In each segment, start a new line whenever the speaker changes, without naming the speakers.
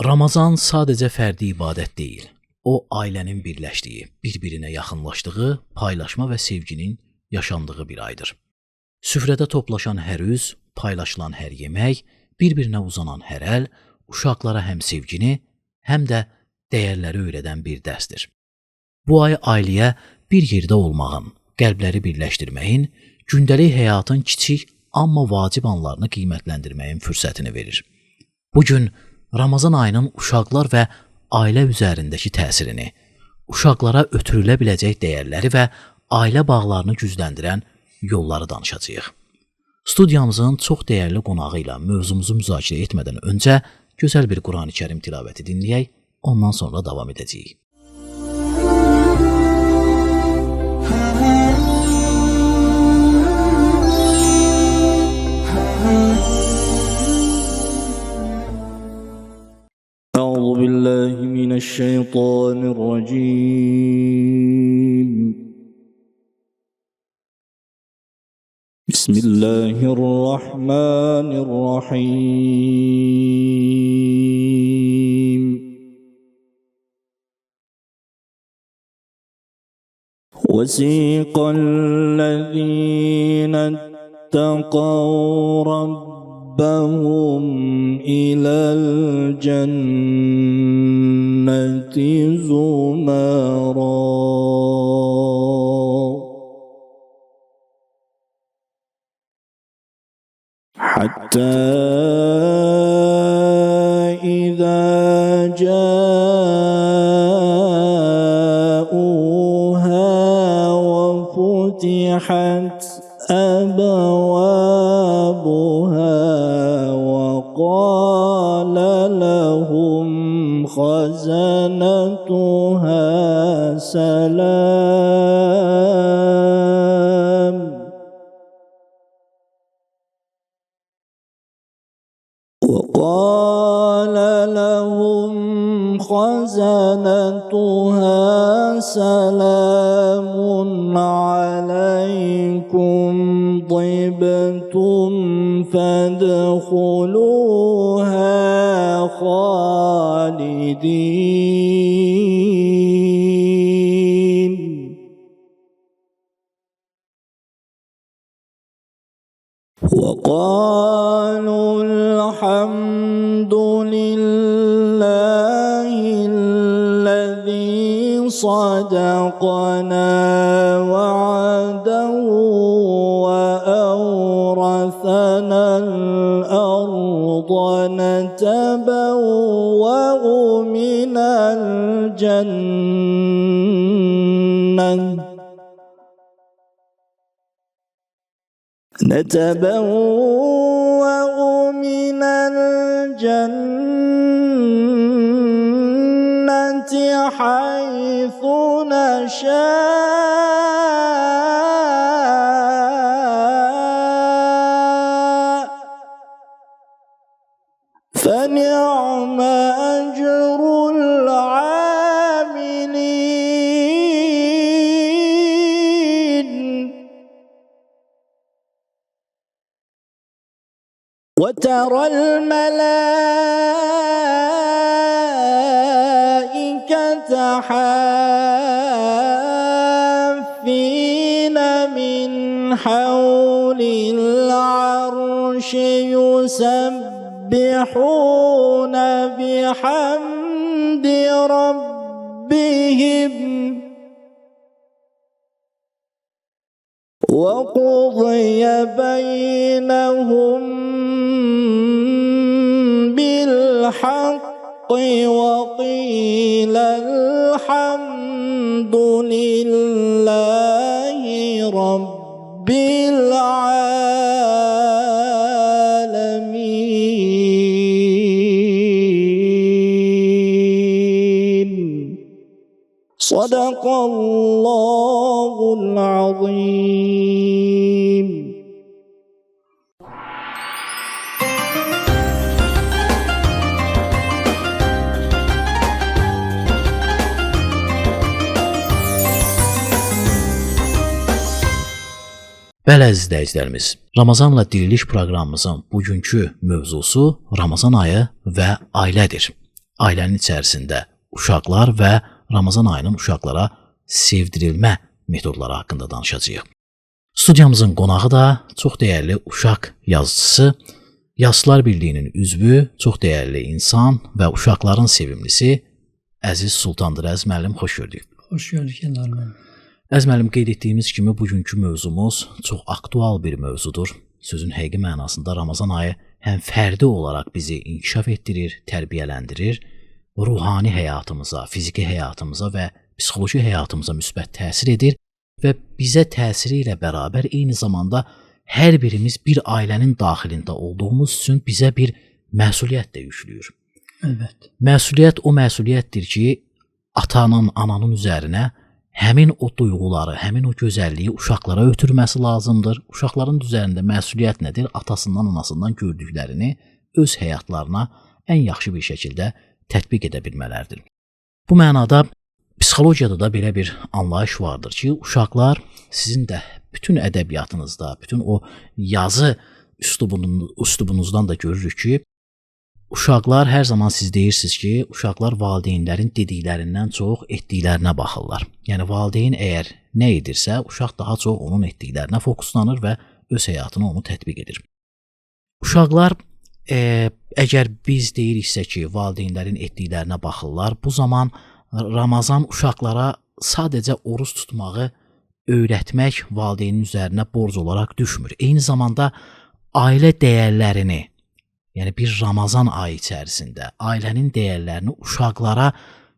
Ramazan sadəcə fərdi ibadət deyil. O, ailənin birləşdiyi, bir-birinə yaxınlaşdığı, paylaşma və sevginin yaşandığı bir aydır. Süfrədə toplaşan hər üz, paylaşılan hər yemək, bir-birinə uzanan hər əl uşaqlara həm sevgini, həm də dəyərləri öyrədən bir dərsdir. Bu ay ailəyə bir yerdə olmağın, qəlbləri birləşdirməyin, gündəlik həyatın kiçik, amma vacib anlarını qiymətləndirməyin fürsətini verir. Bu gün Ramazan ayının uşaqlar və ailə üzərindəki təsirini, uşaqlara ötürülə biləcək dəyərləri və ailə bağlarını gücləndirən yolları danışacağıq. Studiyamızın çox dəyərli qonağı ilə mövzumuzu müzakirə etmədən öncə gözəl bir Qurani-Kərim tilavəti dinləyək, ondan sonra davam edəcəyik.
أعوذ بالله من الشيطان الرجيم. بسم الله الرحمن الرحيم. وسيق الذين اتقوا ربهم إلى الجنة زمرا حتى إذا جاءوها وفتحت أبوابها وقال لهم خزنتها سلام وقال لهم خزنتها سلام عليكم طبتم فادخلوها خالدين. وقالوا الحمد لله الذي صدقنا وعده وأورثنا الأرض نتبوأ من الجنة نتبوأ من الجنة حيث نشاء. فنعم أجر العاملين. وترى الملائكة حافين من حول العرش يسبحون بحمد ربهم وقضي بينهم بالحق وقيل الحمد لله رب العالمين. صدق الله العظيم.
Bəli, əziz izləyicilərimiz, Ramazanla Diriliş proqramımızın bugünkü mövzusu Ramazan ayı və ailədir. Ailənin içərisində uşaqlar və Ramazan ayının uşaqlara sevdirilmə metodları haqqında danışacağıq. Studiyamızın qonağı da çox dəyərli uşaq yazıçısı, Yazıçılar Birliyinin üzvü, çox dəyərli insan və uşaqların sevimlisi Əziz Sultandır. Əziz müəllim, xoş gördük.
Xoş gördük Eldar müəllim.
Əziz müəllim, qeyd etdiyimiz kimi bugünkü mövzumuz çox aktual bir mövzudur. Sözün həqiqi mənasında Ramazan ayı həm fərdi olaraq bizi inkişaf etdirir, tərbiyələndirir, ruhani həyatımıza, fiziki həyatımıza və psixoloji həyatımıza müsbət təsir edir və bizə təsiri ilə bərabər eyni zamanda hər birimiz bir ailənin daxilində olduğumuz üçün bizə bir məsuliyyət də yükləyir.
Əlbəttə.
Məsuliyyət o məsuliyyətdir ki, atanın, ananın üzərinə həmin o duyğuları, həmin o gözəlliyi uşaqlara ötürməsi lazımdır. Uşaqların üzərində məsuliyyət nədir? Atasından, anasından gördüklərini öz həyatlarına ən yaxşı bir şəkildə tətbiq edə bilmələridir. Bu mənada psixologiyada da belə bir anlayış vardır ki, uşaqlar sizin də bütün ədəbiyyatınızda, bütün o yazı üslubunuzdan da görürük ki, uşaqlar hər zaman siz deyirsiniz ki, uşaqlar valideynlərin dediklərindən çox etdiklərinə baxırlar. Yəni valideyn əgər nə edirsə, uşaq daha çox onun etdiklərinə fokuslanır və öz həyatına onu tətbiq edir. Uşaqlar əgər biz deyiriksə ki, valideynlərin etdiklərinə baxırlar, bu zaman Ramazan uşaqlara sadəcə oruc tutmağı öyrətmək valideynin üzərinə borc olaraq düşmür. Eyni zamanda ailə dəyərlərini, yəni bir Ramazan ayı içərisində ailənin dəyərlərini uşaqlara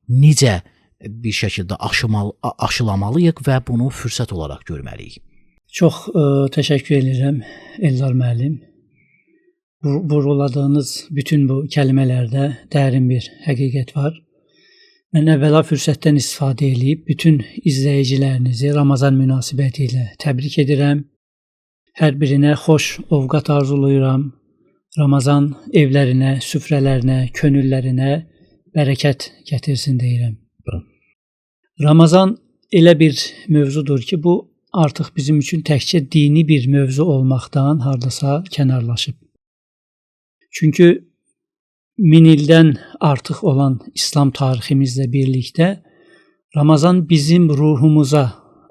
necə bir şəkildə aşılamalıyıq və bunu fürsət olaraq görməliyik.
Çox təşəkkür edirəm Eldar müəllim. Vurğuladığınız bütün bu kəlmələrdə dərin bir həqiqət var. Mən əvvəla fürsətdən istifadə eləyib bütün izləyicilərinizi Ramazan münasibəti ilə təbrik edirəm. Hər birinə xoş ovqat arzulayıram. Ramazan evlərinə, süfrələrinə, könüllərinə bərəkət gətirsin deyirəm. Ramazan elə bir mövzudur ki, bu artıq bizim üçün təkcə dini bir mövzu olmaqdan hardasa kənarlaşıb. Çünki 1000 ildən artıq olan İslam tariximizlə birlikdə Ramazan bizim ruhumuza,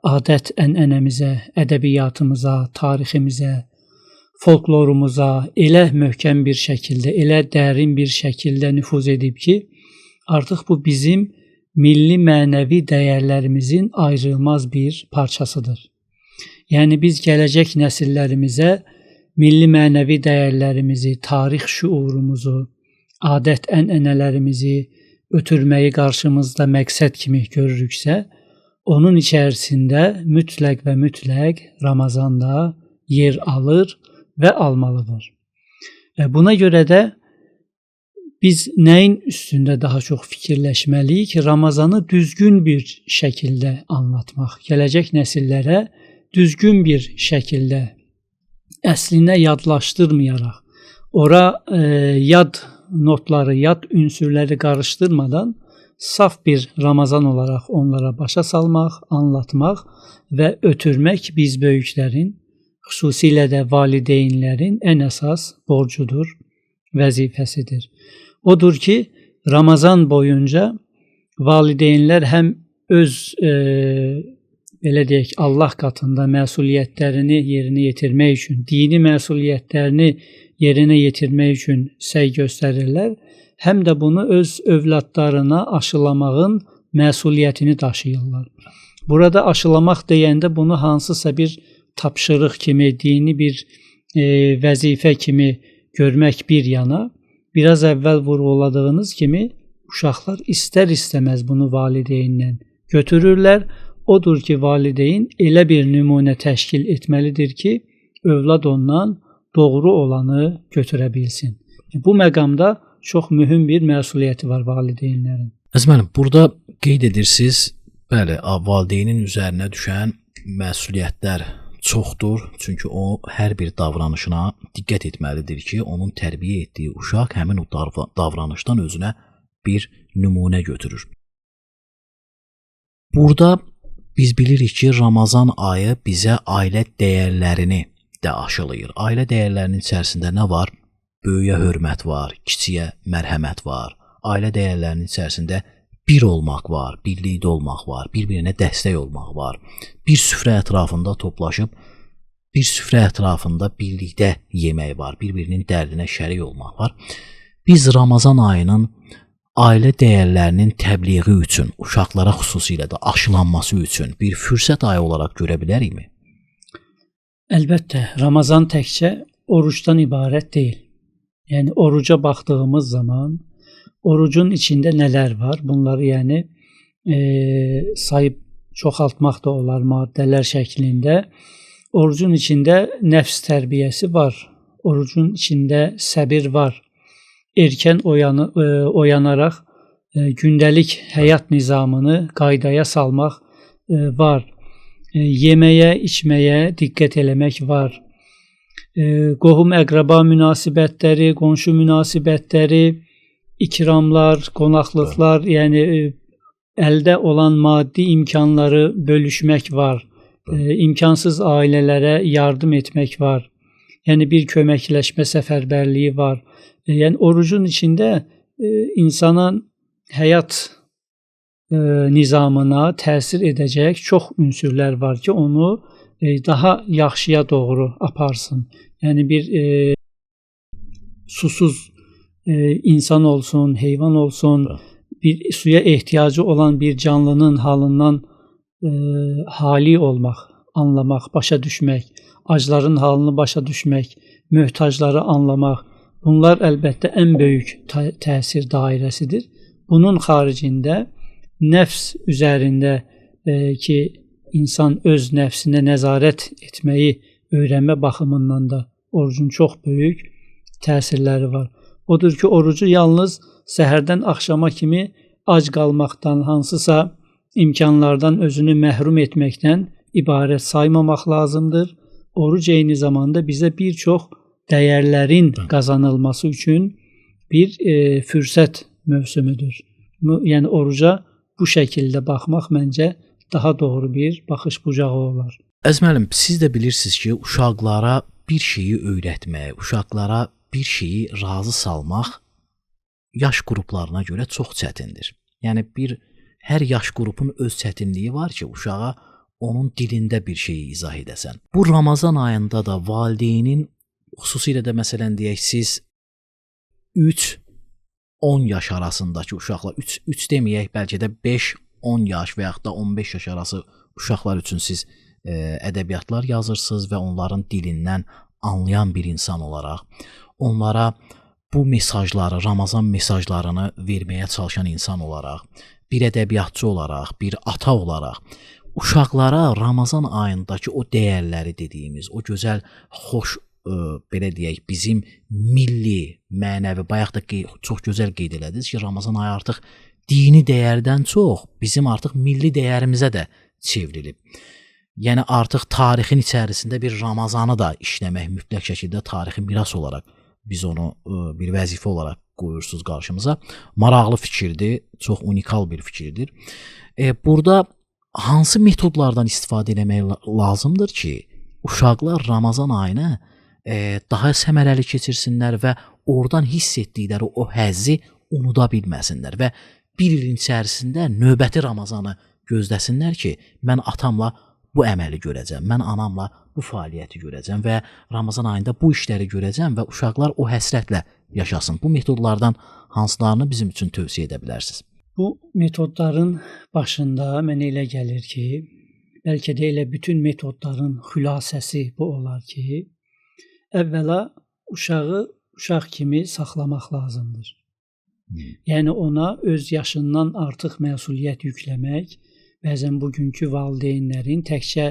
adət ənənəmizə, ədəbiyyatımıza, tariximizə, folklorumuza elə möhkəm bir şəkildə, elə dərin bir şəkildə nüfuz edib ki, artıq bu bizim milli mənəvi dəyərlərimizin ayrılmaz bir parçasıdır. Yəni biz gələcək nəsillərimizə milli mənəvi dəyərlərimizi, tarix şüurumuzu, adət ənənələrimizi ötürməyi qarşımızda məqsəd kimi görürüksə, onun içərisində mütləq və mütləq Ramazanda yer alır və almalıdır. Buna görə də biz nəyin üstündə daha çox fikirləşməliyik? Ramazanı düzgün bir şəkildə anlatmaq, gələcək nəsillərə düzgün bir şəkildə əslinə yadlaşdırmayaraq, ora yad notları, yad ünsürləri qarışdırmadan saf bir Ramazan olaraq onlara başa salmaq, anlatmaq və ötürmək biz böyüklərin, xüsusilə də valideynlərin ən əsas borcudur, vəzifəsidir. Odur ki, Ramazan boyunca valideynlər həm öz belə deyək, Allah qatında məsuliyyətlərini yerinə yetirmək üçün, dini məsuliyyətlərini yerinə yetirmək üçün səy göstərirlər, həm də bunu öz övladlarına aşılamağın məsuliyyətini daşıyırlar. Burada aşılamaq deyəndə bunu hansısa bir tapşırıq kimi, dini bir vəzifə kimi görmək bir yana, biraz əvvəl vurğuladığınız kimi uşaqlar istər-istəməz bunu valideyndən götürürlər. Odur ki, valideyn elə bir nümunə təşkil etməlidir ki, övlad ondan doğru olanı götürə bilsin. Bu məqamda çox mühüm bir məsuliyyəti var valideynlərin.
Əziz müəllim, burada qeyd edirsiniz, bəli, valideynin üzərinə düşən məsuliyyətlər çoxdur. Çünki o hər bir davranışına diqqət etməlidir ki, onun tərbiyə etdiyi uşaq həmin o davranışdan özünə bir nümunə götürür. Burada biz bilirik ki, Ramazan ayı bizə ailə dəyərlərini də aşılayır. Ailə dəyərlərinin içərisində nə var? Böyüyə hörmət var, kiçiyə mərhəmət var, Ailə dəyərlərinin içərisində bir olmaq var, birlikdə olmaq var, bir-birinə dəstək olmaq var. Bir süfrə ətrafında toplaşıb, bir süfrə ətrafında birlikdə yemək var, bir-birinin dərdinə şərik olmaq var. Biz Ramazan ayının ailə dəyərlərinin təbliği üçün, uşaqlara xüsusilə də aşılanması üçün bir fürsət ayı olaraq görə bilərikmi?
Əlbəttə, Ramazan təkcə orucdan ibarət deyil. Yəni oruca baxdığımız zaman orucun içində nələr var? Bunları yəni sayıb çoxaltmaq da olar maddələr şəklində. Orucun içində nəfs tərbiyəsi var. Orucun içində səbir var. Erkən oyanaraq gündəlik həyat nizamını qaydaya salmaq var. Yeməyə, içməyə diqqət eləmək var. Qohum-əqraba münasibətləri, qonşu münasibətləri, ikramlar, qonaqlıqlar, yəni əldə olan maddi imkanları bölüşmək var. İmkansız ailələrə yardım etmək var. Yəni bir köməkləşmə səfərbərliyi var. Yəni orucun içində insanın həyat nizamına təsir edəcək çox ünsürlər var ki, onu daha yaxşıya doğru aparsın. Yəni bir susuz insan olsun, heyvan olsun, bir suya ehtiyacı olan bir canlının halından hali olmaq, anlamaq, başa düşmək, acların halını başa düşmək, möhtacları anlamaq, bunlar əlbəttə ən böyük təsir dairəsidir. Bunun xaricində nəfs üzərində ki, insan öz nəfsinə nəzarət etməyi öyrənmə baxımından da orucun çox böyük təsirləri var. Odur ki, orucu yalnız səhərdən axşama kimi ac qalmaqdan, hansısa imkanlardan özünü məhrum etməkdən ibarət saymamaq lazımdır. Oruc eyni zamanda bizə bir çox dəyərlərin qazanılması üçün bir fürsət mövsümüdür. Yəni oruca bu şəkildə baxmaq məncə daha doğru bir baxış bucağı olar.
Əziz müəllim, siz də bilirsiniz ki, uşaqlara bir şeyi öyrətmək, uşaqlara bir şeyi razı salmaq yaş qruplarına görə çox çətindir. Yəni hər yaş qrupun öz çətinliyi var ki, uşağa onun dilində bir şeyi izah edəsən. Bu Ramazan ayında da valideynin, xüsusilə də məsələn deyək siz 3-10 yaş arasındakı uşaqlar, 3 deməyək, bəlkə də 5-10 yaş və yaxud da 15 yaş arası uşaqlar üçün siz ədəbiyyatlar yazırsınız və onların dilindən anlayan bir insan olaraq onlara bu mesajları, Ramazan mesajlarını verməyə çalışan insan olaraq, bir ədəbiyyatçı olaraq, bir ata olaraq uşaqlara Ramazan ayındakı o dəyərləri dediyimiz, o gözəl, xoş, belə deyək, bizim milli, mənəvi, bayaq da çox gözəl qeyd elədiniz ki, Ramazan ayı artıq dini dəyərdən çox bizim artıq milli dəyərimizə də çevrilib. Yəni artıq tarixin içərisində bir Ramazanı da işləmək mütləq şəkildə tarixi miras olaraq biz onu bir vəzifə olaraq qoyursunuz qarşımıza. Maraqlı fikirdir, çox unikal bir fikirdir. Burada hansı metodlardan istifadə eləmək lazımdır ki, uşaqlar Ramazan ayını daha səmərəli keçirsinlər və oradan hiss etdikləri o həzzi unuda bilməsinlər və bir ilin içərisində növbəti Ramazanı gözləsinlər ki, mən atamla bu əməli görəcəm, mən anamla bu fəaliyyəti görəcəm və Ramazan ayında bu işləri görəcəm və uşaqlar o həsrətlə yaşasın. Bu metodlardan hansılarını bizim üçün tövsiyə edə bilərsiniz?
Bu metodların başında mənə elə gəlir ki, bəlkə də elə bütün metodların xülasəsi bu olar ki, əvvəla uşağı uşaq kimi saxlamaq lazımdır. Yəni ona öz yaşından artıq məsuliyyət yükləmək, bəzən bugünkü valideynlərin təkcə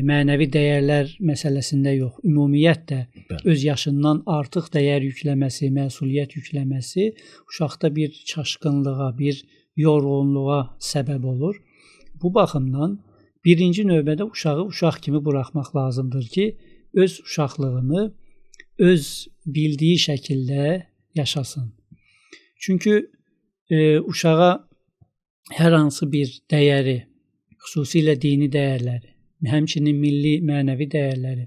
mənəvi dəyərlər məsələsində yox, ümumiyyətlə öz yaşından artıq dəyər yükləməsi, məsuliyyət yükləməsi uşaqda bir çaşqınlığa, bir yorğunluğa səbəb olur. Bu baxımdan birinci növbədə uşağı uşaq kimi buraxmaq lazımdır ki, öz uşaqlığını öz bildiyi şəkildə yaşasın. Çünki uşağa hər hansı bir dəyəri, xüsusilə dini dəyərləri, həmçinin milli, mənəvi dəyərləri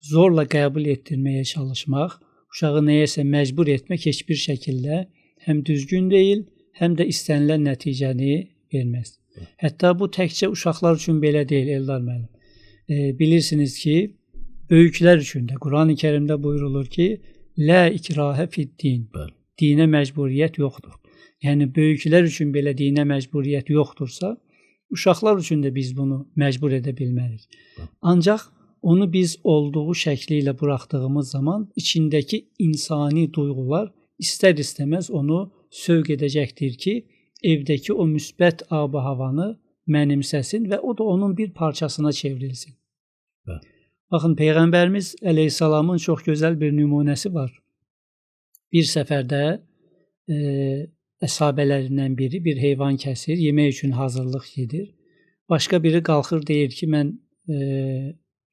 zorla qəbul etdirməyə çalışmaq, uşağı nəyəsə məcbur etmək heç bir şəkildə həm düzgün deyil, həm də istənilən nəticəni verməz. Hətta bu təkcə uşaqlar üçün belə deyil, Eldar müəllim. Bilirsiniz ki, böyüklər üçün də Qurani Kərimdə buyurulur ki, Lə ikrahə fid-din. Dinə məcburiyyət yoxdur. Yəni böyüklər üçün belə dinə məcburiyyət yoxdursa, uşaqlar üçün də biz bunu məcbur edə bilmərik. Ancaq onu biz olduğu şəkli ilə buraxdığımız zaman içindəki insani duyğular istər-istəməz onu sövq edəcəkdir ki, evdəki o müsbət ab-havanı mənimsəsin və o da onun bir parçasına çevrilsin.
Bəli.
Baxın, Peyğəmbərimiz əleyhissalamın çox gözəl bir nümunəsi var. Bir səfərdə əshabələrindən biri bir heyvan kəsir, yemək üçün hazırlıq gedir. Başqa biri qalxır, deyir ki, mən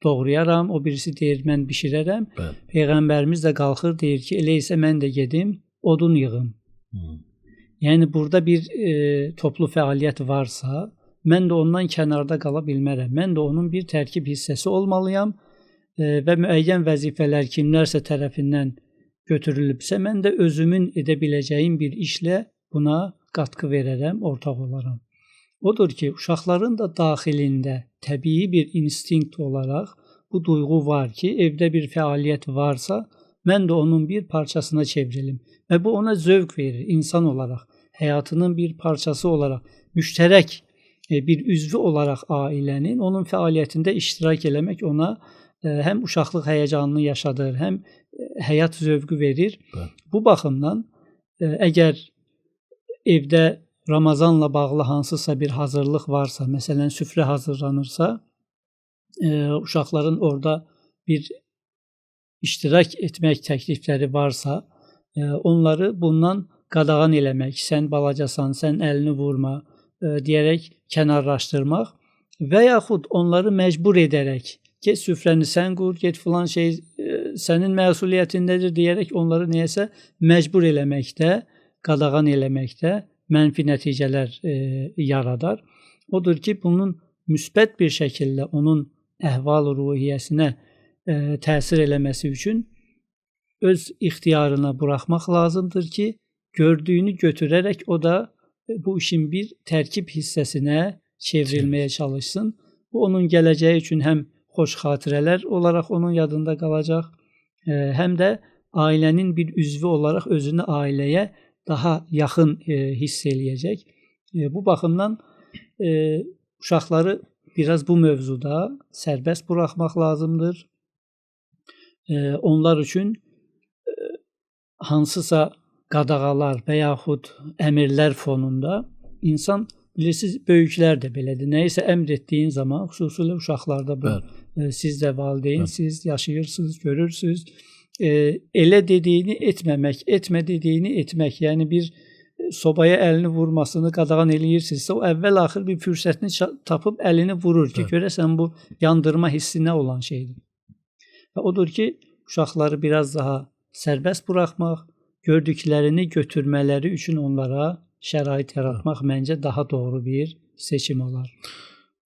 doğrayaram, o birisi deyir, mən bişirərəm.
Bəli.
Peyğəmbərimiz də qalxır, deyir ki, elə isə mən də gedim, odun yığım. Yəni burada bir toplu fəaliyyət varsa, mən də ondan kənarda qala bilmərəm. Mən də onun bir tərkib hissəsi olmalıyam və müəyyən vəzifələr kimlərsə tərəfindən götürülübsə, mən də özümün edə biləcəyim bir işlə buna qatqı verərəm, ortaq olaram. Odur ki, uşaqların da daxilində təbii bir instinkt olaraq bu duyğu var ki, evdə bir fəaliyyət varsa, mən də onun bir parçasına çevrilim. Və bu ona zövq verir insan olaraq, həyatının bir parçası olaraq, müştərək bir üzvü olaraq ailənin onun fəaliyyətində iştirak eləmək ona həm uşaqlıq həyəcanını yaşadır, həm həyat zövqü verir.
Bəli.
Bu baxımdan əgər evdə Ramazanla bağlı hansısa bir hazırlıq varsa, məsələn süfrə hazırlanırsa, uşaqların orada bir iştirak etmək təklifləri varsa, onları bundan qadağan eləmək, sən balacasan, sən əlini vurma deyərək kənarlaşdırmaq və yaxud onları məcbur edərək, get süfrəni sən qur, get filan şey sənin məsuliyyətindədir deyərək onları nəyəsə məcbur eləməkdə, qadağan eləməkdə mənfi nəticələr yaradar. Odur ki, bunun müsbət bir şəkildə onun əhval-ruhiyyəsinə təsir eləməsi üçün öz ixtiyarına buraxmaq lazımdır ki, gördüyünü götürərək o da bu işin bir tərkib hissəsinə çevrilməyə çalışsın. Bu, onun gələcəyi üçün həm xoş xatirələr olaraq onun yadında qalacaq, həm də ailənin bir üzvü olaraq özünü ailəyə daha yaxın hiss eləyəcək. Bu baxımdan uşaqları biraz bu mövzuda sərbəst buraxmaq lazımdır. Onlar üçün hansısa qadağalar və yaxud əmirlər fonunda insan, bilirsiniz, böyüklər də belədir. Nəyisə əmr etdiyin zaman, xüsusilə uşaqlarda bu, siz də valideynsiniz, yaşayırsınız, görürsünüz. Elə dediyini etməmək, etmə dediyini etmək, yəni bir sobaya əlini vurmasını qadağan eləyirsinizsə, o əvvəl-axır bir fürsətini tapıb əlini vurur ki, görəsən bu yandırma hissi nə olan şeydir. Və odur ki, uşaqları biraz daha sərbəst buraxmaq, gördüklərini götürmələri üçün onlara şərait yaratmaq məncə daha doğru bir seçim olar.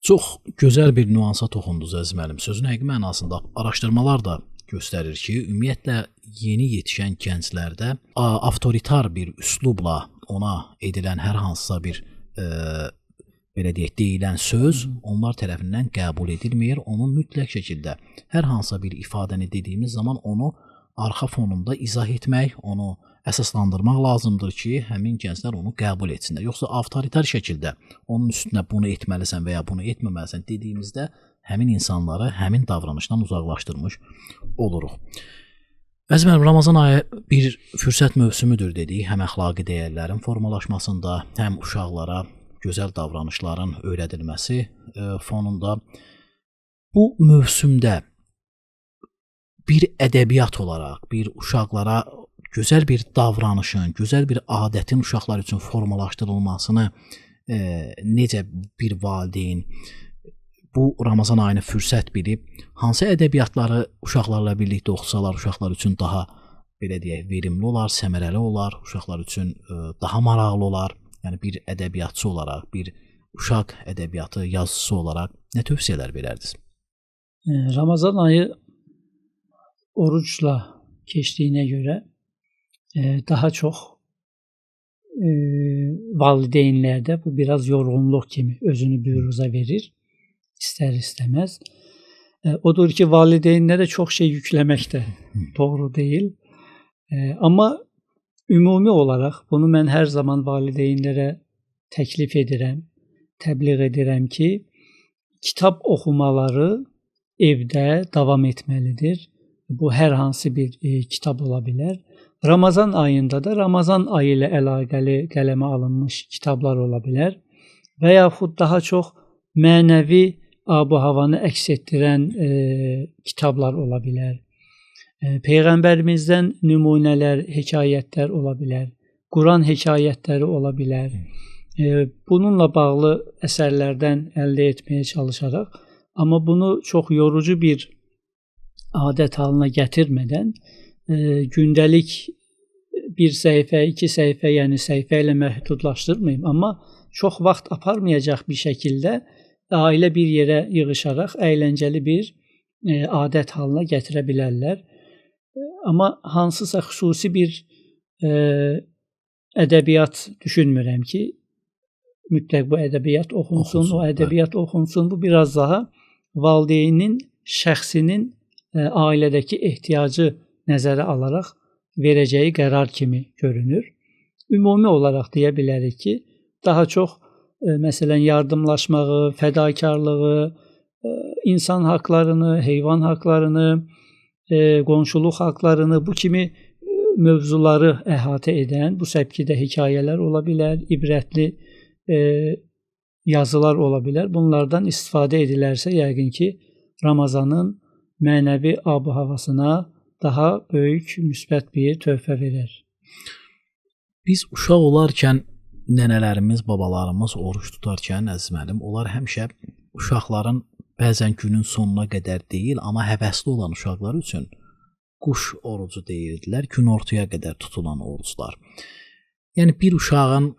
Çox gözəl bir nüansa toxundunuz əziz müəllim. Sözün həqiqi mənasında araşdırmalar da göstərir ki, ümumiyyətlə yeni yetişən gənclərdə avtoritar bir üslubla ona edilən hər hansısa bir belə deyək, deyilən söz onlar tərəfindən qəbul edilmir. Onu mütləq şəkildə hər hansısa bir ifadəni dediyimiz zaman onu arxa fonunda izah etmək, onu əsaslandırmaq lazımdır ki, həmin gənclər onu qəbul etsinlər. Yoxsa avtoritar şəkildə onun üstünə bunu etməlisən və ya bunu etməməlisən dediyimizdə həmin insanları həmin davranışdan uzaqlaşdırmış oluruq. Əziz müəllim, Ramazan ayı bir fürsət mövsümüdür dedik, həm əxlaqi dəyərlərin formalaşmasında, həm uşaqlara gözəl davranışların öyrədilməsi fonunda. Bu mövsümdə bir ədəbiyyat olaraq, bir uşaqlara gözəl bir davranışın, gözəl bir adətin uşaqlar üçün formalaşdırılmasını necə bir valideyn bu Ramazan ayını fürsət bilib, hansı ədəbiyyatları uşaqlarla birlikdə oxusalar, uşaqlar üçün daha, belə deyək, verimli olar, səmərəli olar, uşaqlar üçün daha maraqlı olar. Yəni bir ədəbiyyatçı olaraq, bir uşaq ədəbiyyatı yazıcısı olaraq nə tövsiyələr verərdiniz?
Ramazan ayı orucla keçdiyinə görə daha çox valideynlərdə bu biraz yorğunluq kimi özünü büruzə verir, istər istəməz. Odur ki, valideynlərə çox şey yükləmək də doğru deyil. Amma ümumi olaraq bunu mən hər zaman valideynlərə təklif edirəm, təbliğ edirəm ki, kitab oxumaları evdə davam etməlidir. Bu hər hansı bir kitab ola bilər. Ramazan ayında da Ramazan ayı ilə əlaqəli qələmə alınmış kitablar ola bilər və yaxud daha çox mənəvi ab-havanı əks etdirən kitablar ola bilər. Peyğəmbərimizdən nümunələr, hekayətlər ola bilər. Quran hekayətləri ola bilər. Bununla bağlı əsərlərdən əldə etməyə çalışaraq, amma bunu çox yorucu bir adət halına gətirmədən gündəlik bir səhifə, iki səhifə, yəni səhifə ilə məhdudlaşdırmayım, amma çox vaxt aparmayacaq bir şəkildə ailə bir yerə yığışaraq əyləncəli bir adət halına gətirə bilərlər. Amma hansısa xüsusi bir ədəbiyyat düşünmürəm ki, mütləq bu ədəbiyyat oxunsun, o ədəbiyyat oxunsun. Bu biraz daha valideynin, şəxsinin ailədəki ehtiyacı nəzərə alaraq verəcəyi qərar kimi görünür. Ümumi olaraq deyə bilərik ki, daha çox məsələn yardımlaşmağı, fədakarlığı, insan haqlarını, heyvan haqlarını, qonşuluq haqlarını, bu kimi mövzuları əhatə edən bu səpkidə hekayələr ola bilər, ibrətli yazılar ola bilər. Bunlardan istifadə edilərsə, yəqin ki, Ramazanın mənəvi ab-havasına daha böyük müsbət bir töhfə verər.
Biz uşaq olarkən nənələrimiz, babalarımız oruç tutarkən, əziz müəllim, onlar həmişə uşaqların bəzən günün sonuna qədər deyil, amma həvəsli olan uşaqlar üçün quş orucu deyirdilər, günortaya qədər tutulan oruclar. Yəni bir uşağın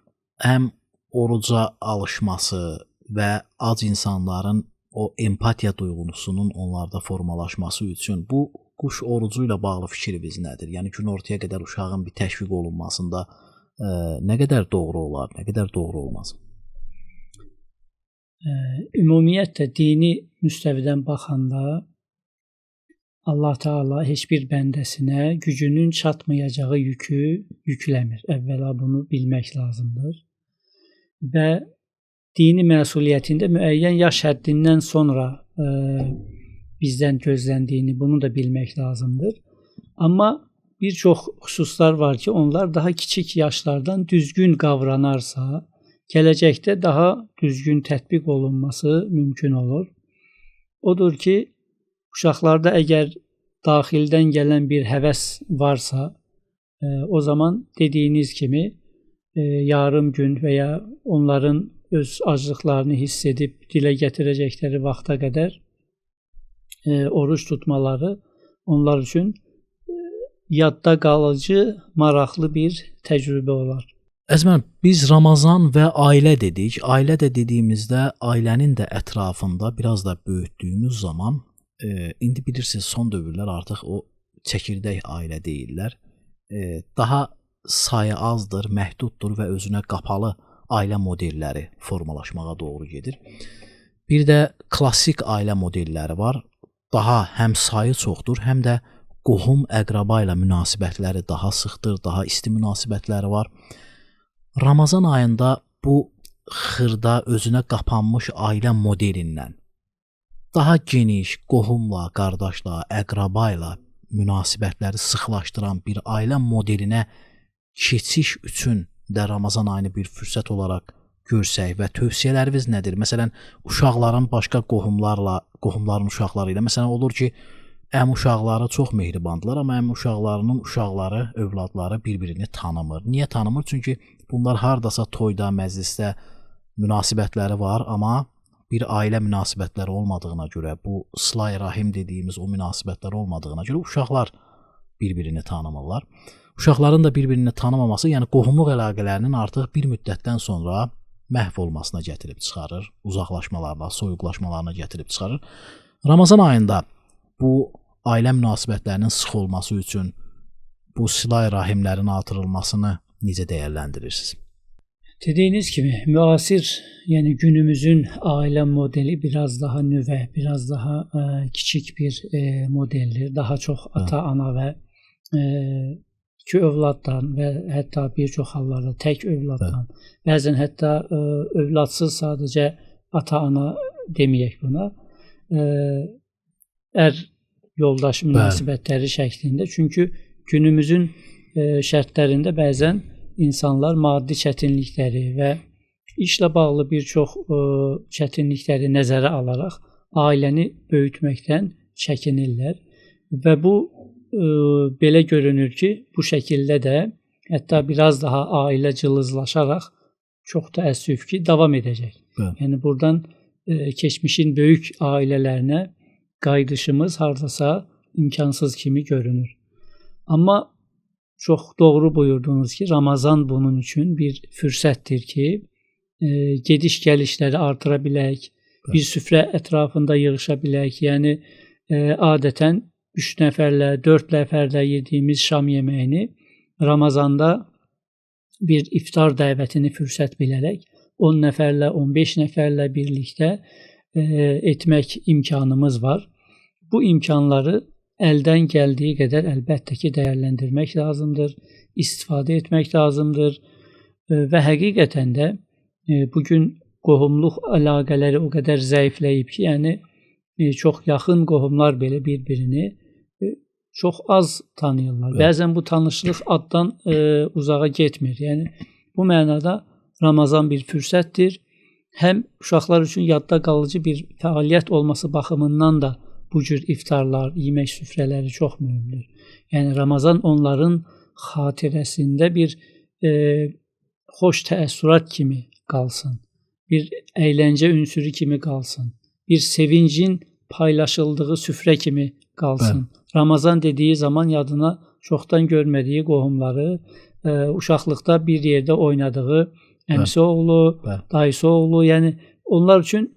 həm oruca alışması və ac insanların o empatiya duyğusunun onlarda formalaşması üçün bu quş orucu ilə bağlı fikriniz nədir? Yəni günortaya qədər uşağın bir təşviq olunmasında nə qədər doğru olar, nə qədər doğru olmaz?
Ümumiyyətlə dini müstəvidən baxanda Allah Teala heç bir bəndəsinə gücünün çatmayacağı yükü yükləmir. Əvvəla bunu bilmək lazımdır. Və dini məsuliyyətində müəyyən yaş həddindən sonra bizdən gözləndiyini, bunu da bilmək lazımdır. Amma bir çox xüsuslar var ki, onlar daha kiçik yaşlardan düzgün qavranarsa, gələcəkdə daha düzgün tətbiq olunması mümkün olur. Odur ki, uşaqlarda əgər daxildən gələn bir həvəs varsa, o zaman dediyiniz kimi yarım gün və ya onların öz aclıqlarını hiss edib dilə gətirəcəkləri vaxta qədər oruç tutmaları onlar üçün yadda qalıcı, maraqlı bir təcrübə olar.
Əziz müəllim, biz Ramazan və ailə dedik. Ailə də dediyimizdə ailənin də ətrafında biraz da böyütdüyümüz zaman, indi bilirsiniz son dövrlər artıq o çəkirdək ailə deyirlər. Daha sayı azdır, məhduddur və özünə qapalı ailə modelləri formalaşmağa doğru gedir. Bir də klassik ailə modelləri var. Daha həm sayı çoxdur, həm də qohum əqraba ilə münasibətləri daha sıxdır, daha isti münasibətləri var. Ramazan ayında bu xırda özünə qapanmış ailə modelindən daha geniş qohumla, qardaşla, əqraba ilə münasibətləri sıxlaşdıran bir ailə modelinə keçiş üçün də Ramazan ayını bir fürsət olaraq görsək və tövsiyələriniz nədir? Məsələn, uşaqların başqa qohumlarla, qohumların uşaqları ilə, məsələn, olur ki, əm uşaqları çox mehribandılar, amma əm uşaqlarının uşaqları, övladları bir-birini tanımır. Niyə tanımır? Çünki bunlar hardasa toyda, məclisdə münasibətləri var, amma bir ailə münasibətləri olmadığına görə, bu sıla-i rahim dediyimiz o münasibətlər olmadığına görə uşaqlar bir-birini tanımırlar. Uşaqların da bir-birini tanımaması, yəni qohumluq əlaqələrinin artıq bir müddətdən sonra məhv olmasına gətirib çıxarır, uzaqlaşmalarına, soyuqlaşmalarına gətirib çıxarır. Ramazan ayında bu ailə münasibətlərinin sıx olması üçün bu sıla-i rahimlərin artırılmasını necə dəyərləndirirsiniz?
Dediyiniz kimi müasir, yəni günümüzün ailə modeli biraz daha nüvə, biraz daha kiçik bir modeldir. Daha çox ata, ana və iki övladdan və hətta bir çox hallarda tək övladdan, bəzən hətta övladsız sadəcə ata-ana deməyək buna, ər yoldaş münasibətləri şəklində. Çünki günümüzün şərtlərində bəzən insanlar maddi çətinlikləri və işlə bağlı bir çox çətinlikləri nəzərə alaraq ailəni böyütməkdən çəkinirlər və bu belə görünür ki, bu şəkildə də hətta biraz daha ailə cılızlaşaraq çox təəssüf ki, davam edəcək.
Bəli.
Yəni buradan keçmişin böyük ailələrinə qayıdışımız hardasa imkansız kimi görünür. Amma çox doğru buyurdunuz ki, Ramazan bunun üçün bir fürsətdir ki, gediş gəlişləri artıra bilək, bir süfrə ətrafında yığışa bilək. Yəni adətən 3 nəfərlə, 4 nəfərlə yediyimiz şam yeməyini Ramazanda bir iftar dəvətini fürsət bilərək 10 nəfərlə, 15 nəfərlə birlikdə etmək imkanımız var. Bu imkanları əldən gəldiyi qədər əlbəttə ki, dəyərləndirmək lazımdır, istifadə etmək lazımdır və həqiqətən də bugün qohumluq əlaqələri o qədər zəifləyib ki, yəni çox yaxın qohumlar belə bir-birini çox az tanıyırlar.
Evet.
Bəzən bu tanışlıq addan uzağa getmir. Yəni bu mənada Ramazan bir fürsətdir. Həm uşaqlar üçün yadda qalıcı bir fəaliyyət olması baxımından da bu cür iftarlar, yemək süfrələri çox mühümdür. Yəni Ramazan onların xatirəsində bir xoş təəssürat kimi qalsın, bir əyləncə ünsürü kimi qalsın, bir sevincin paylaşıldığı süfrə kimi qalsın.
Bəli.
Ramazan dediyi zaman yadına çoxdan görmədiyi qohumları, uşaqlıqda bir yerdə oynadığı əmisi oğlu, dayısı oğlu, yəni onlar üçün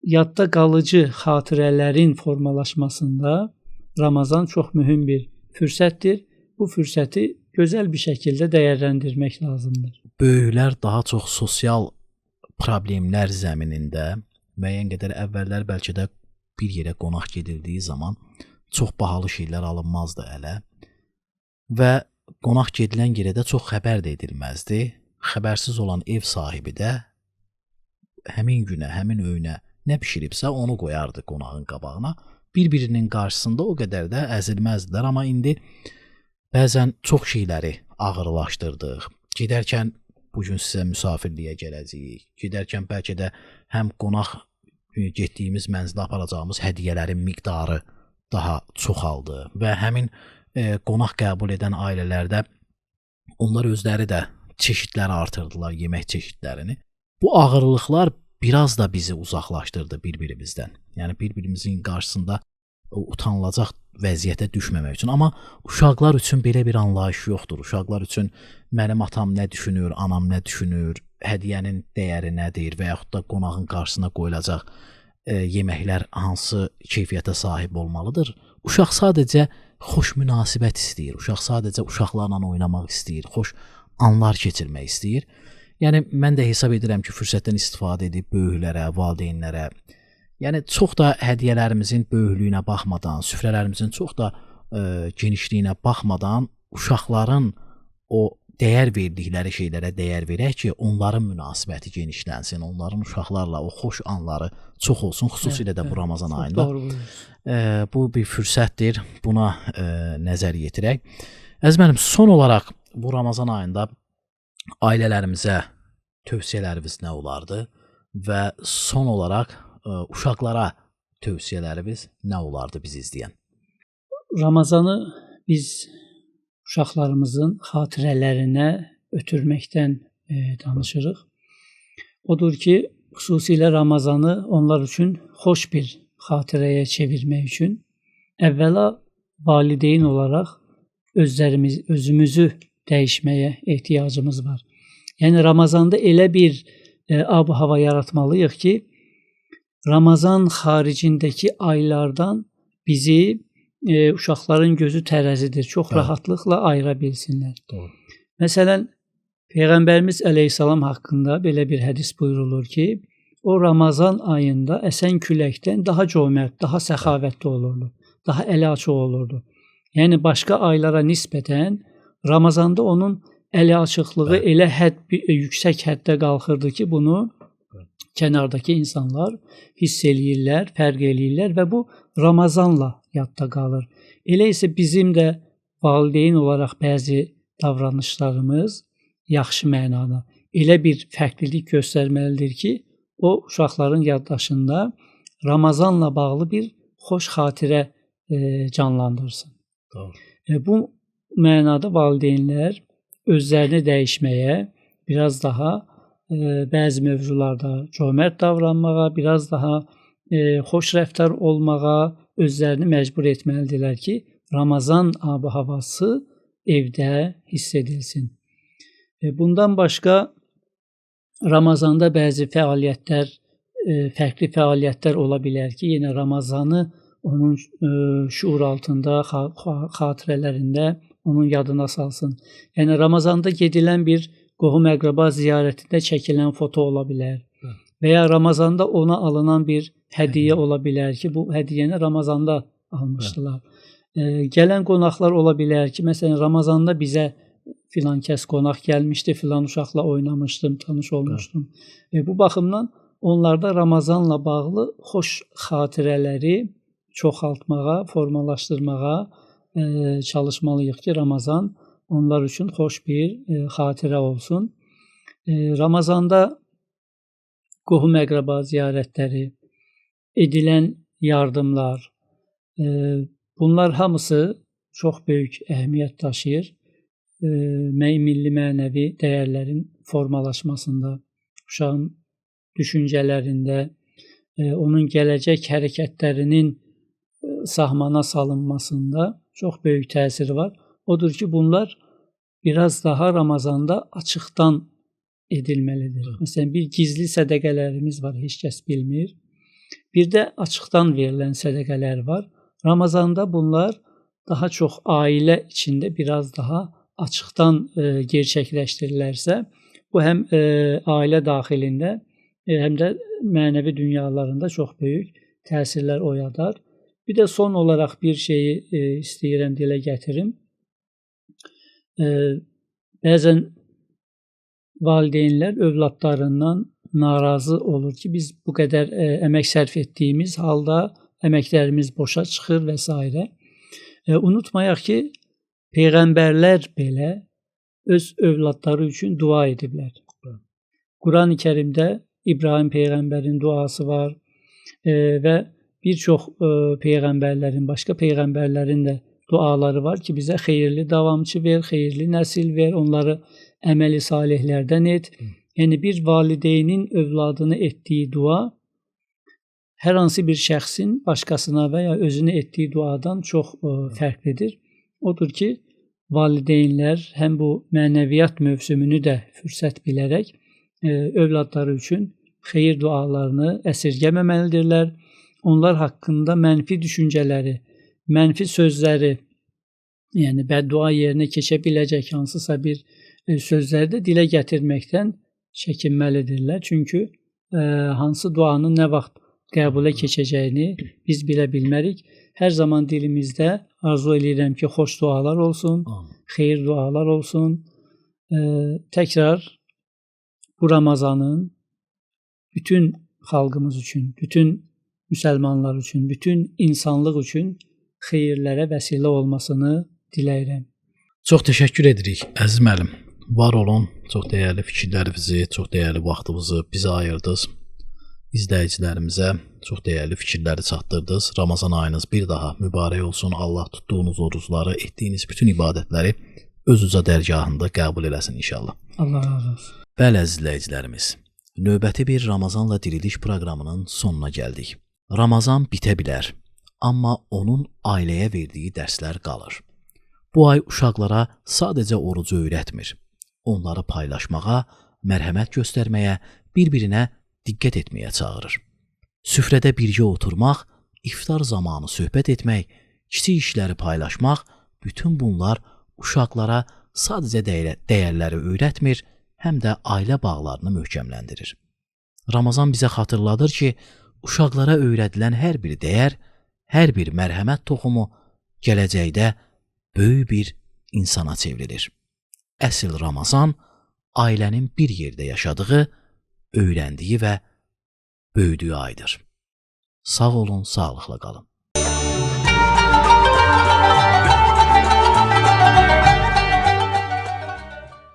yadda qalıcı xatirələrin formalaşmasında Ramazan çox mühüm bir fürsətdir. Bu fürsəti gözəl bir şəkildə dəyərləndirmək lazımdır.
Böyüklər daha çox sosial problemlər zəminində müəyyən qədər əvvəllər bəlkə də bir yerə qonaq gedildiyi zaman çox bahalı şeylər alınmazdı ələ və qonaq gedilən yerə də çox xəbər də edilməzdi. Xəbərsiz olan ev sahibi də həmin günə, həmin öynə nə bişiribsə onu qoyardı qonağın qabağına. Bir-birinin qarşısında o qədər də əzilməzdilər, amma indi bəzən çox şeyləri ağırlaşdırdıq. Gedərkən bu gün sizə müsafirliyə gələcəyik. Gedərkən bəlkə də həm qonaq getdiyimiz mənzilə aparacağımız hədiyyələrin miqdarı daha çoxaldı və həmin qonaq qəbul edən ailələrdə onlar özləri də çeşidləri artırdılar, yemək çeşidlərini. Bu ağırlıqlar biraz da bizi uzaqlaşdırdı bir-birimizdən. Yəni bir-birimizin qarşısında utanılacaq vəziyyətə düşməmək üçün. Amma uşaqlar üçün belə bir anlayış yoxdur. Uşaqlar üçün mənim atam nə düşünür, anam nə düşünür, hədiyyənin dəyəri nədir və yaxud da qonağın qarşısına qoyulacaq yeməklər hansı keyfiyyətə sahib olmalıdır. Uşaq sadəcə xoş münasibət istəyir. Uşaq sadəcə uşaqlarla oynamaq istəyir, xoş anlar keçirmək istəyir. Yəni mən də hesab edirəm ki, fürsətdən istifadə edib böyüklərə, valideynlərə, yəni çox da hədiyyələrimizin böyüklüyünə baxmadan, süfrələrimizin çox da genişliyinə baxmadan uşaqların o dəyər verdikləri şeylərə dəyər verək ki, onların münasibəti genişlənsin, onların uşaqlarla o xoş anları çox olsun, xüsusilə də bu Ramazan ayında. Bu bir fürsətdir, buna nəzər yetirək. Əziz mənim, son olaraq bu Ramazan ayında ailələrimizə tövsiyələriniz nə olardı və son olaraq uşaqlara tövsiyələriniz nə olardı bizi izləyən?
Ramazanı biz uşaqlarımızın xatirələrinə ötürməkdən danışırıq. Odur ki, xüsusilə Ramazanı onlar üçün xoş bir xatirəyə çevirmək üçün əvvəla valideyn olaraq özümüzü dəyişməyə ehtiyacımız var. Yəni Ramazanda elə bir ab-hava yaratmalıyıq ki, Ramazan xaricindəki aylardan bizi uşaqların gözü tərəzidir. Çox rahatlıqla ayıra bilsinlər.
Doğru.
Məsələn, Peyğəmbərimiz əleyhissalam haqqında belə bir hədis buyurulur ki, o Ramazan ayında əsən küləkdən daha cömərd, daha səxavətli olurdu, daha əli açıq olurdu. Yəni başqa aylara nisbətən Ramazanda onun əli açıqlığı elə yüksək həddə qalxırdı ki, bunu kənardakı insanlar hiss eləyirlər, fərq eləyirlər və bu Ramazanla yadda qalır. Elə isə bizim də valideyn olaraq bəzi davranışlarımız yaxşı mənada elə bir fərqlilik göstərməlidir ki, o uşaqların yaddaşında Ramazanla bağlı bir xoş xatirə canlandırsın.
Doğru.
Bu mənada valideynlər özlərini dəyişməyə, biraz daha bəzi mövzularda cömərd davranmağa, biraz daha xoş rəftar olmağa özlərini məcbur etməlidirlər ki, Ramazan ab-havası evdə hiss edilsin. Bundan başqa Ramazanda bəzi fəaliyyətlər, fərqli fəaliyyətlər ola bilər ki, yenə Ramazanı onun şuur altında, xatirələrində onun yadına salsın. Yəni Ramazanda gedilən bir qohum-əqrəba ziyarətində çəkilən foto ola bilər. Və ya Ramazanda ona alınan bir hədiyyə ola bilər ki, bu hədiyyəni Ramazanda almışdılar. Gələn qonaqlar ola bilər ki, məsələn Ramazanda bizə filan kəs qonaq gəlmişdi, filan uşaqla oynamışdım, tanış olmuşdum. Bu baxımdan onlarda Ramazanla bağlı xoş xatirələri çoxaltmağa, formalaşdırmağa çalışmalıyıq ki, Ramazan onlar üçün xoş bir xatirə olsun. Ramazanda qohum-əqrəba ziyarətləri, edilən yardımlar, bunlar hamısı çox böyük əhəmiyyət daşıyır. Milli mənəvi dəyərlərin formalaşmasında, uşağın düşüncələrində, onun gələcək hərəkətlərinin sahmana salınmasında çox böyük təsiri var. Odur ki, bunlar biraz daha Ramazanda açıqdan edilməlidir. Məsələn, bir gizli sədəqələrimiz var, heç kəs bilmir. Bir də açıqdan verilən sədəqələr var. Ramazanda bunlar daha çox ailə içində biraz daha açıqdan gerçəkləşdirilərsə, bu həm ailə daxilində, həm də mənəvi dünyalarında çox böyük təsirlər oyadar. Bir də son olaraq bir şeyi istəyirəm dilə gətirim. Bəzən valideynlər övladlarından narazı olur ki, biz bu qədər əmək sərf etdiyimiz halda əməklərimiz boşa çıxır və s. Unutmayaq ki, peyğəmbərlər belə öz övladları üçün dua ediblər. Quran-ı Kərimdə İbrahim peyğəmbərin duası var və bir çox peyğəmbərlərin, başqa peyğəmbərlərin də duaları var ki, bizə xeyirli davamçı ver, xeyirli nəsil ver, onları əməli salihlərdən et. Yəni bir valideynin övladını etdiyi dua hər hansı bir şəxsin başqasına və ya özünə etdiyi duadan çox fərqlidir. Odur ki, valideynlər həm bu mənəviyyat mövsümünü də fürsət bilərək övladları üçün xeyir dualarını əsirgəməməlidirlər. Onlar haqqında mənfi düşüncələri, mənfi sözləri, yəni bəddua yerinə keçə biləcək hansısa bir sözləri də dilə gətirməkdən çəkinməlidirlər. Çünki hansı duanın nə vaxt qəbula keçəcəyini biz bilə bilmərik. Hər zaman dilimizdə arzu eləyirəm ki, xoş dualar olsun, xeyir dualar olsun. Təkrar bu Ramazanın bütün xalqımız üçün, bütün müsəlmanlar üçün, bütün insanlıq üçün xeyirlərə vəsilə olmasını diləyirəm.
Çox təşəkkür edirik əziz müəllim. Var olun, çox dəyərli fikirlərinizi, çox dəyərli vaxtınızı bizə ayırdınız. İzləyicilərimizə çox dəyərli fikirləri çatdırdınız. Ramazan ayınız bir daha mübarək olsun. Allah tutduğunuz orucları, etdiyiniz bütün ibadətləri öz uca dərgahında qəbul eləsin inşallah.
Allah razı olsun.
Bəli əziz izləyicilərimiz, növbəti bir Ramazanla diriliş proqramının sonuna gəldik. Ramazan bitə bilər, amma onun ailəyə verdiyi dərslər qalır. Bu ay uşaqlara sadəcə orucu öyrətmir. Onları paylaşmağa, mərhəmət göstərməyə, bir-birinə diqqət etməyə çağırır. Süfrədə birgə oturmaq, iftar zamanı söhbət etmək, kiçik işləri paylaşmaq, bütün bunlar uşaqlara sadəcə dəyərləri öyrətmir, həm də ailə bağlarını möhkəmləndirir. Ramazan bizə xatırladır ki, uşaqlara öyrədilən hər bir dəyər, hər bir mərhəmət toxumu gələcəkdə böyük bir insana çevrilir. Əsl Ramazan ailənin bir yerdə yaşadığı, öyrəndiyi və böyüdüyü aydır. Sağ olun, sağlıqla qalın.